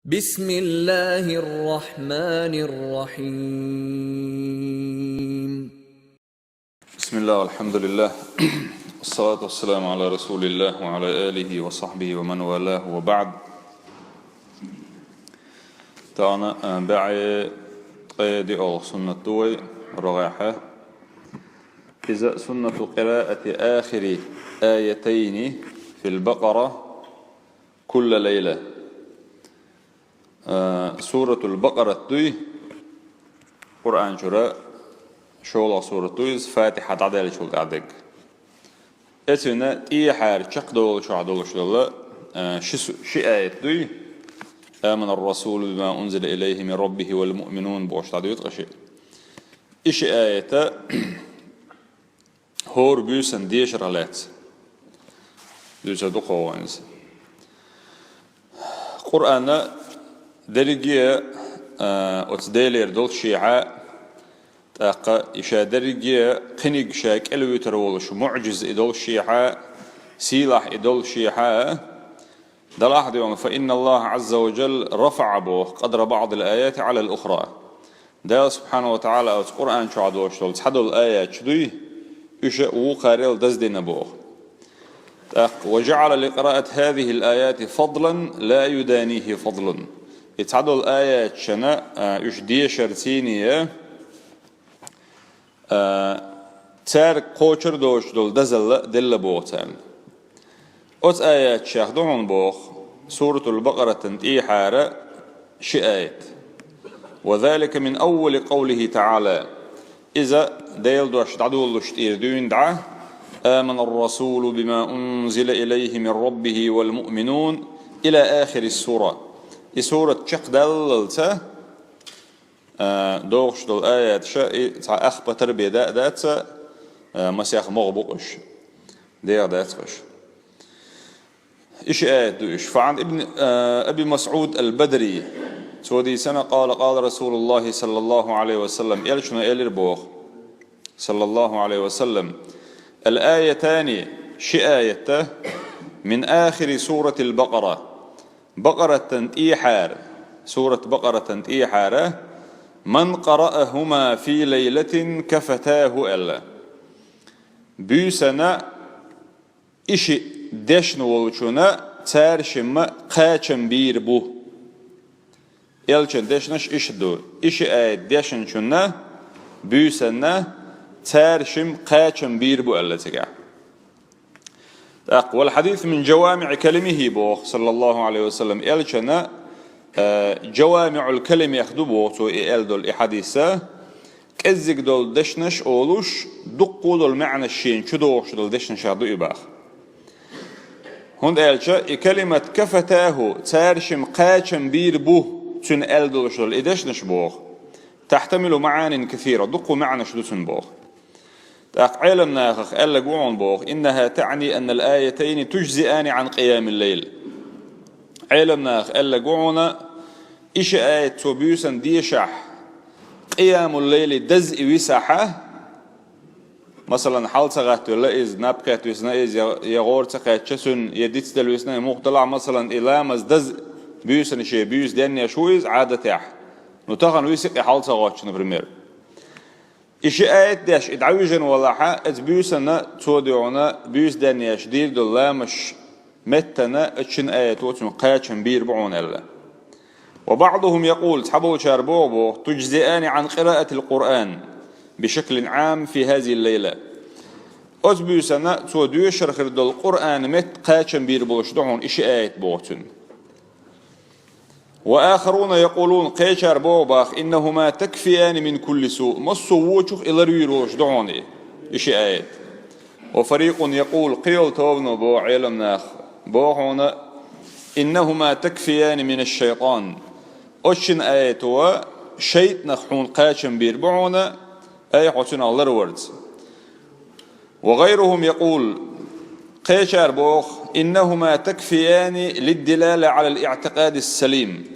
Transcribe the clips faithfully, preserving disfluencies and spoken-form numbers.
بسم الله الرحمن الرحيم. بسم الله والحمد لله. والصلاة والسلام على رسول الله وعلى آله وصحبه ومن والاه وبعد. Тана, а, баъе къеди ол суннат дуй рогъяхьа. Иза суннату къираати ахири аятайни фил Бакъара кулла лайла. А, Суратул Бакъарат дуй, Къуръан чура шоллагӀа сурат дуй, из Фатихьа дӀадаьллачул тӀаьхьа дерг. Эцуьнан тӀехьара чакхдолчохь долуш долу, а, ши су-, ши аят дуй, «Аманар расулу бима унзила илайхи мин раббихи вал муъминун», бохуш дӀадуьйту къа ши. И ши аята хӀора буьйсан дешарх лаьцна дуьйцур ду кхо вайнца. Къуръана дерриге а, а, оцу Делера долушехьа, тӀаккха и ша дерриге а кхиниг ша кӀелвуьйтур волуш муӀжиза и долушехьа, сийлахь и долушехьа, далахь а дуьйна, фа инна Аллаха Ӏазза ва Джалла рафаӀа боху къадра баъдил аяти Ӏалал ухра. Дала субхьана ва тагӀала оцу Къуръан чохь долуш долу цхьадолу аяташ дуй, уьш а вукхарел даздина боху. ТӀаккха, «Ва жаъала ли къираат хазихил аяти фадлан ла юданихи фадлун». И цхьадолу аяташна, а, уьш дешар цийне, а, цаьрга кхочур доцуш долу дазалла делла боху царна. Оцу аяташех ду хьуна боху, Суратул Бакъаратан тӀехьара ши аят. «Ва залика мин аввали къавлихи тагӀала». Иза Делан дош дӀадолалуш тӀера дуьйна дӀа, «Аманар расулу бима унзила илайхи мин раббихи вал муъминун», ила ахири сура. И сурат чекхдаллалца, а, догӀуш долу аяташа и цхьа ахпатар бен да а дац, а, масех могӀа бу къуш. ДегӀа дац къуш. И ши аят ду уьш. Фа Ӏан ибн, а, Аби Масъуд ал-Бадри. Цо дийцина, къала, къала Расулуллахи саллаллаху Ӏалайхи ва саллам. Элчано элира боху, саллаллаху Ӏалайхи ва саллам: «Ал-аятани», ши аят да, «мин ахири суратил Бакъара». Бакъараттан тӀехьара, сурат Бакъараттан тӀехьара, «ман къараахума фи лайлатин кафатаху», аьлла. Буьйсана и ши дешна волчунна цаьршимма кхачам бийр бу. Элчан дешнаш иштта ду. И ши аят дешначунна буьйсанна цаьршимма кхачам бийр бу аьлла цигахь. ТӀаккха, «Вал хьадис мин жавамиӀи калимихи», боху, саллаллаху Ӏалайхи ва саллам, Элчана, а, жавамиӀул калимех ду боху цо и аьлла долу и хьадиса, кӀеззиг долу дешнаш олуш, дуккха долу маьӀнаш шена чу догӀуш долу дешнашах ду и баха. ХӀунда аьлча и калимат «кафатаху», цаьршимма кхачам бийр бу, цуьнан аьлла долуш долу и дешнаш боху, «тахьтамилу маӀанин касира», дуккха маьӀнаш ду цуьнан боху. ТӀаккха Ӏеламнахах аьлларг ву хьуна боху: «Иннаха таъни аннал аятайни тужзиани Ӏан къиямил лайл». Ӏеламнаха аьлларг ву хьуна, и ши аят цо буьйсан дешахь, къиямул лайли даз и висахьа, масалан, хьал ца гӀаттавелла иза, наб кхетта висна иза, я, я гӀора ца кхаьчча цуьнан, я дицделла висна, я муха далахь, масалан, и ламаз даз буьйсана шен буьйса денъеш ву иза Ӏадатехь. Ну, тахана виси кхин хьал ца гӀоттуш, например. И ши аят деш, и дӀавижина валахьа, эца буьйсанна цо дуьхьуна буьйса денъеш дийр долу ламаш меттана, эца шина аято цунна кхачам бийр бу хьуна аьлла. «Ва баъдухум якъул», цхьаболчара боху боху: «Тужзиани Ӏан къираатил Къуръан бишаклин Ӏам фи хазил лайла». Оцу буьйсанна цо доьшур хир долу Къуръан метта кхачам бийр болуш ду хьуна и ши аят боху цуьнан. «Ва ахаруна якъулун», кхечара боху баха: «Иннахума такфияни мин кулли су», массо а вочух и ларвийр волуш ду хьуна и, и ши аят. «Ва фарикъун якъул», кхин йолу тобано боху Ӏеламнаха, боху хьуна: «Иннахума такфияни минаш шайтан». Оцу шина аято шайтанах хьуна кхачам бийр бу хьуна, ай хьо цуьнах ларварца. «Ва гайрухум якъул», кхечара боху: «Иннахума такфияни лиддилала Ӏалал иътикъадис салим».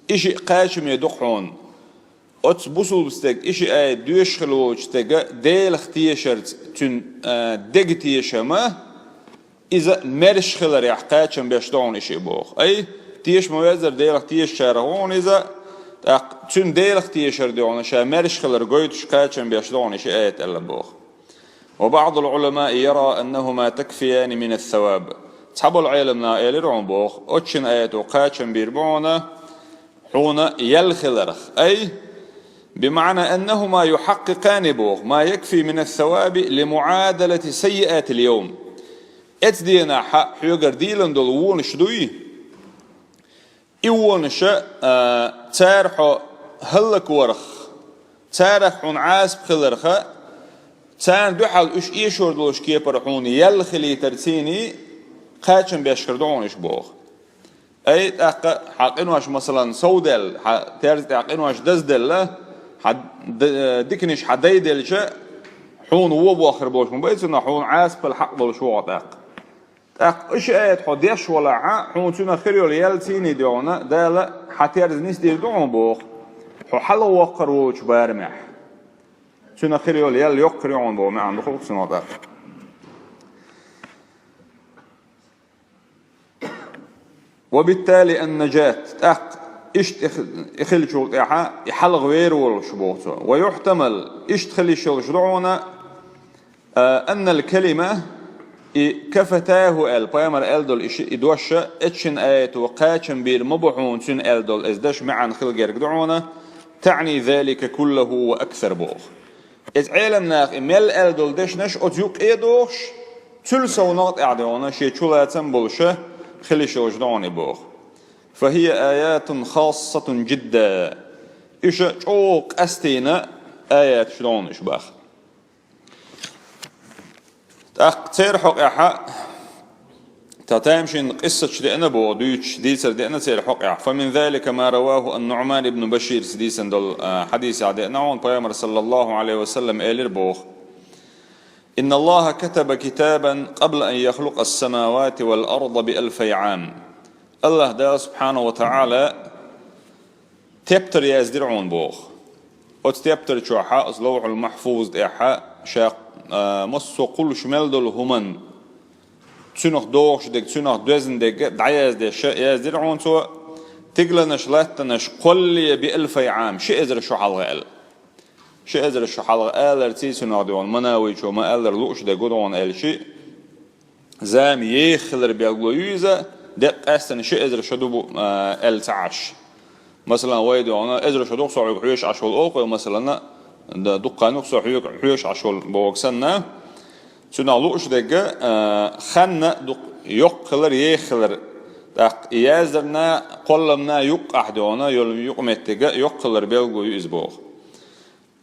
И шиъ кхачаме ду хьуна. Оцу бусулба стеган и шиъ аят доьшуш хила волчу стеган Делах тешарца цуьнан, а, дега тешама, иза маьрша хиларехь кхачам беш ду хьуна и шиъ боху. Ай, Теша ма веззара Делах тешачарах ву хьуна иза, тӀаккха цуьнан Делах тешар ду хьуна, ша маьрша хилар гойтуш кхачам беш ду хьуна и ши аят аьлла боху. وبعض العلماء يرى أنهما تكفيان من الثواب. Цхьаболу Ӏеламнаха элира хьуна боху, оцу шина аято кхачам бийр бу хьуна, хьуна ял хиларх. أي بمعنى أنهما يحققان боху ما يكفي من الثواب لمعادلة سيئات اليوم. Эцу дийнахь хьоьгара дийлина долу вонаш дуй, и вонаш, а, цара хьо хӀаллакварх, царах хьуна Ӏазап хиларх, царна дуьхьал уьш эшор долуш кепара хьуна ял хилийтарций кхачам беш хир ду хьуна уьш боху. Ай, тӀаккха хьан къинош, масалан, совдаьлла, хьан терза тӀехь къинош дазделла, хьан д-, диканаш хьан дайделча, хьуна вон бохур болуш ма бай цунах, хьуна Ӏазапал хьакъ долуш вогӀу тӀаккха. ТӀаккха и ши аят хьо деш валахь, хьуна цуьнах хир йолу ял цийний ду хьуна, Дала хьан терза нисдийр ду хьуна боху, хьо хьалавоккхур волчу барамехь. Цуьнах хир йолу ял йоккхур ю хьуна боху маьӀна ду хӀокху цунах тӀаккха. وبالتالي النجاة, тӀаккха иштта и хи-, и хиллачул тӀаьхьа и хьалха вер волуш боху цо. ويحتمل, иштта хила йиш йолуш ду хьуна, а, أن الكلمة, и كفتاه аьлла, пайхамар аьлла долу и ши-, и дош а, эцу шина аято кхачам бийр ма бу хьуна цуьнан аьлла долу иза даш маьӀна хила герга ду хьуна, تعني ذلك كله وأكثر боху. Иза Ӏеламнаха и мел аьлла долу дешнаш оцу юккъе а дохуш, цуьлсовнагӀа тӀехь ду хьуна шен чулацам болуша хила йиш йолуш ду хьуна и боху. فهي آيات خاصة جدا. Иша чӀогӀа къастийна аяташ ду хьуна иша баха. ТӀаккха церан хьокъехьа Та тамашийна къиссаташ деана боху, дуьйцуш дийцар деана церан хьокъехь. فمن ذلك ما رواه عن نعمان بن بشير, ца дийцина долу, а, хьадисехь деана хьуна, пайхамар, саллаллаху Ӏалайхи ва саллам, элира боху: إن الله كتب كتابا قبل أن يخلق السماوات والأرض بألفي عام. Аллах Дала, субхьанаху ва таӀала, тептар яздира хьуна боху. Оцу тептар чохьа, оцу Лавхьул Махьфуз тӀехьа, ша, а, массо а кхуллуш мел долу хӀуманна, цуьнах догӀуш дерг, цуьнах доьзна дерг дӀаяздеш яздира хьуна цо, тигаланаш, латтанаш кхоллале بألفي عام, ши эзар шо хьалха аьлла. Ши эзар шо хьалха аларций цуьнах ду хьуна, Манавичо ма-аллара, лууш дерг ду хьуна аьлчи, зама еха хилар белгало ю иза, деккъа къаьстина ши эзар шо ду бу, а, аьлла ца Ӏаш. Масалан, вай ду хьуна, эзар шо ду-кх со хьоьга хьоьжуш Ӏаш волу олу вай, масалан, д-, дуккха ду-кх со хьоьга хьоьжуш Ӏаш волу бохург санна, цуьнах лууш дерг, а, ханна дукха йоккха хилар, еха хилар, тӀаккха и яздарна, кхолламна юккъахь ду хьуна, йолу юкъаметтиг йоккха хилар белгало ю иза боху.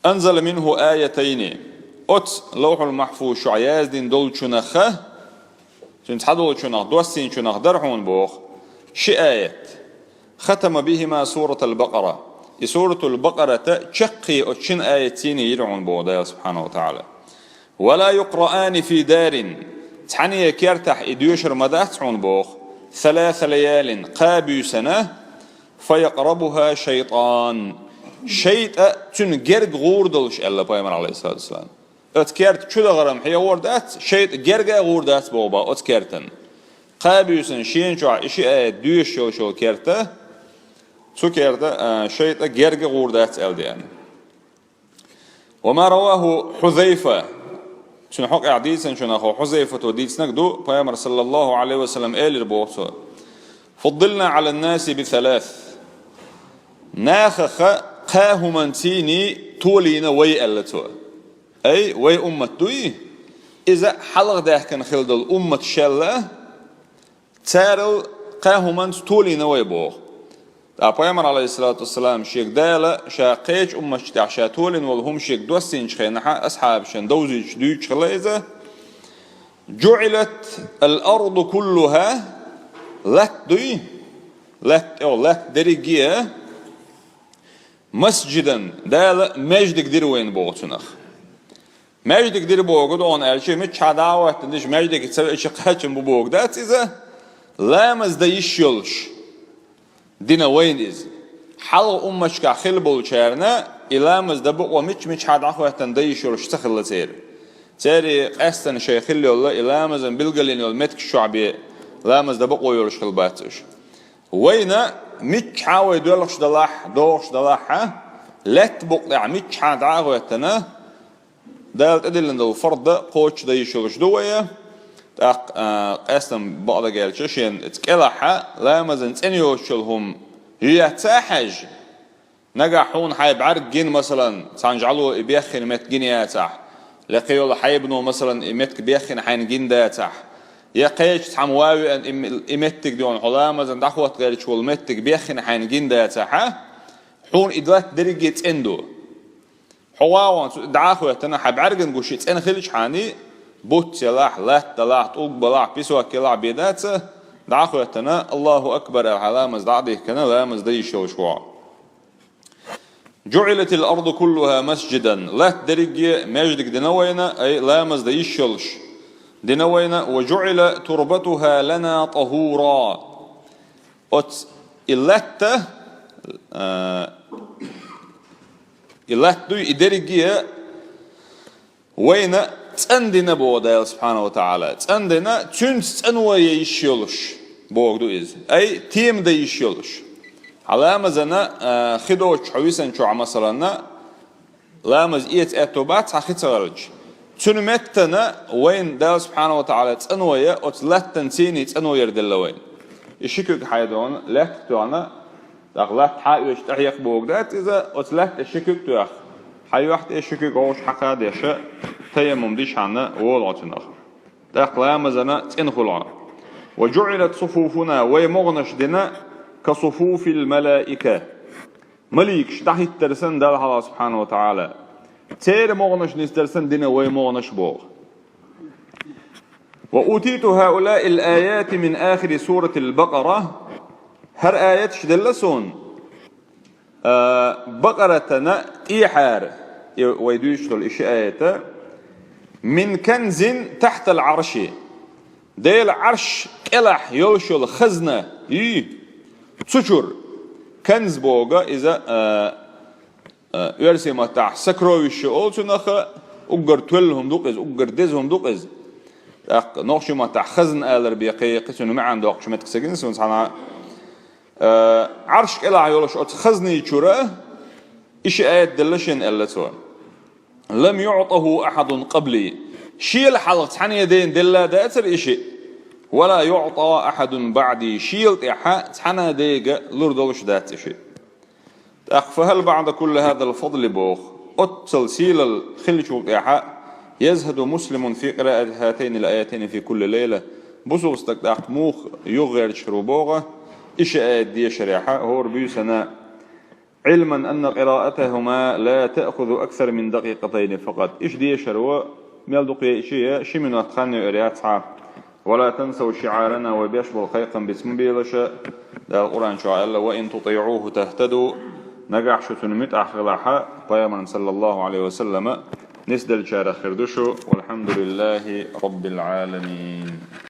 أنزل منه آيتين. Оцу Лавхьул Махьфуз чохь яздина долчунах, цуьнан цхьадолчунах, доссийначунах дара хьуна боху ши аят. ختم بهما سورة البقرة. И Суратул Бакъарата чаккхе оцу шина аятцийна йира хьуна боху Дала, субхьанаху ва таӀала. ولا يقرآن في دار. Цхьанне кертахь и доьшур ма дац хьуна боху. ثلاث ليال, кхаа буьйсанна, فيقربها شيطان. ШайтӀа цуьнан герга гӀур долуш, аьлла пайхамар, Ӏалайхиссалату вассалам. Оцу керта чу дахаран хьехор дац, шайтӀа герга а гӀур дац боху бах оцу кертан. Кхаа буьйсанна шена чохь и ши аят доьшуш йолуш йолу керта, цу керта, а, шайтӀа герга а гӀур дац аьлла деана. وما رواه حذيفة. Цуьнан хьокъехь дийцинчунах Хьузайфато дийцинарг ду, пайхамар, саллаллаху Ӏалайхи ва саллам, элира боху цо: فضلنا على الناس بثلاث. Нахах кхаа хӀуманцийний толийна вай, аьлла цо. Ай, вай уммат дуй, иза хьалха даьхкина хила долу уммат шелла, царал кхаа хӀуманца толийна вай боху. Ткъа пайхамар, Ӏалайхиссалату вассалам, шега Дала ша кхечу умматаш тӀехь ша толийна волу хӀума шега доссийначу хенахьа, асхьабашна довзуьйтуш дуьйцуш хилла иза: جعلت الأرض كلها, латта дуй, латта тӀехь латта дерриге а, مسجدا, Дала маьждиг дира вайна боху цунах. Маьждиг дира бохург ду хьуна аьлча, миччахьа дӀа а хӀоьттина дича маьждиге ца веача кхачам бу бохург дац иза, ламаз дан йиш йолуш дина вайна иза. Хьалха умматашкахь хилла болчарна и ламаз дан бакъо мичча-миччахьа дӀа а хӀоьттина дан йиш йолуш ца хилла церан. Церан къаьстина шайн хилла йолу и ламазан билгалйина йолу меттигаш чохь бен ламаз дан бакъо йолуш хилла бац уьш. Вайна миччахьа вай доьлхуш далахь, догӀуш далахьа, лаьтта букъа тӀехь миччахьа дӀа а хӀоьттина, Дала тӀедиллина долу фарда кхочушдан йиш йолуш ду вай. ТӀаккха, а, къаьстина бакъдерг аьлча, шена кӀелахьа ламазан цӀена йоцуш йолу хӀума юьйцу а хьаьжжа, нагахь хьуна хьайн бӀаьрг гина, масалан, цхьана жӀало и беххина меттиг гина яцахь, я кхин йолу хьайбано, масалан, и меттиг беххина хьайна гина дацахь, я кхечу цхьамма ван веана и, и меттиг дуьйна хьо ламазан дӀахӀотта гӀерташ волу меттиг беххина хьайна гина дацахьа, хьуна и латта дерриге цӀена ду. Хьо вагӀана цу дӀа а хӀоьттина, хьан бӀаьрган гуш и цӀена хилчхьана, буц елахь, латта далахь, тӀулг балахь, песок елахь бен дац, дӀа а хӀоьттина, Аллаху акбар аьлла, хьан ламаз дӀа а дихкина, ламаз дан йиш йолуш ву хьо. جعلت الأرض كلها مسجدا. Латта дерриге маьждиг дина вайна, ай, ламаз дан йиш йолуш дина вайна, وجعل تربتها لنا طهورا. Оцу и латта, а, и латта дуй, и дерриге вайна цӀандина боху Дала субхьанаху ва таӀала. ЦӀандина, цуьнца цӀано ян йиш йолуш боху ду иза. Ай, тема дан йиш йолуш. Хьан ламазана, а, хи доцуш хьо висанчохь, масаланна, ламаз эца аьтто бац хьан хи ца гӀерташ. Цуьнан меттана вайна Дала субхьанаху ва таӀала цӀано ян, оцу латтан цӀийний цӀано яр делла вайна. И ши куьг хьайна доьгӀна, лаьттах тоьхна, тӀаккха латта хьан оьцуш тӀехьекха бохург дац иза, оцу лаьтта ши куьг тоьхна, хьан юьхь тӀе ши куьг вовшах хьакха а деш, таяммум дичхьана волу хьо цунах. ТӀаккха ламазана цӀена хуьлу хьо. وجعلت صفوفنا, вай могӀанаш дина, كصفوف الملائكة. Маликаш дӀахӀиттар санна Далла хьалха субхьанаху ва таӀала. Церан могӀанаш нисдар санна дина вай могӀанаш боху. وأوتيت هؤلاء الآيات من آخر سورة البقرة. ХӀара аяташ делла суна, а, Бакъаратана тӀехьара, и вай дуьйцуш долу и ши аята, من كنز تحت العرش. Делан Ӏарш кӀелахь йолуш йолу хазна юй, цу чуьра, канз боху иза, а, а, оьрсийн маттахь сокровище олу цунах, уггар тоьлла хӀума ду-кх иза, уггар деза хӀума ду-кх иза. ТӀаккха нохчийн маттахь хазна алар бен кхайкхи, цуьнан маьӀна доккхуш меттиг ца гина суна цхьана. А, Ӏарш кӀелахь йолуш оцу хазний чуьра и ши аят делла шена аьлла цо. لم يعطه أحد قبلي. Шел хьалха цхьанне дайна делла дацара и шиъ. ولا يعطى أحد بعدي. Шел тӀаьхьа цхьанна дайга лур долуш дац и шиъ. ТӀаккха فهل بعد كل هذا الفضل боху. Оццул сийлалла хиллачул тӀаьхьа يزهد مسلم في قراءة هاتين الآيتين في كل ليلة. Бусалба стаг тӀаккха муха юхагӀерташ хир ву боху, и ши аят дешарехьа, хӀора буьйсанна علما أن قراءتهما لا تأخذ أكثر من دقيقتين فقط. Иштта дешар ву, мел дукха яйча а, ши минот хан йоьур яц хьа. ولا تنسوا شعارنا, вай беш болу кхайкхам биц ма белаш, Дала Къуръан чохь аьлла: وإن تطيعوه تهتدوا. Нагахь шу цунна муьтӀахь хилахьа, пайхамарна саллаллаху Ӏалайхи ва саллама нисделлачарах хир ду шу. والحمد لله رب العالمين.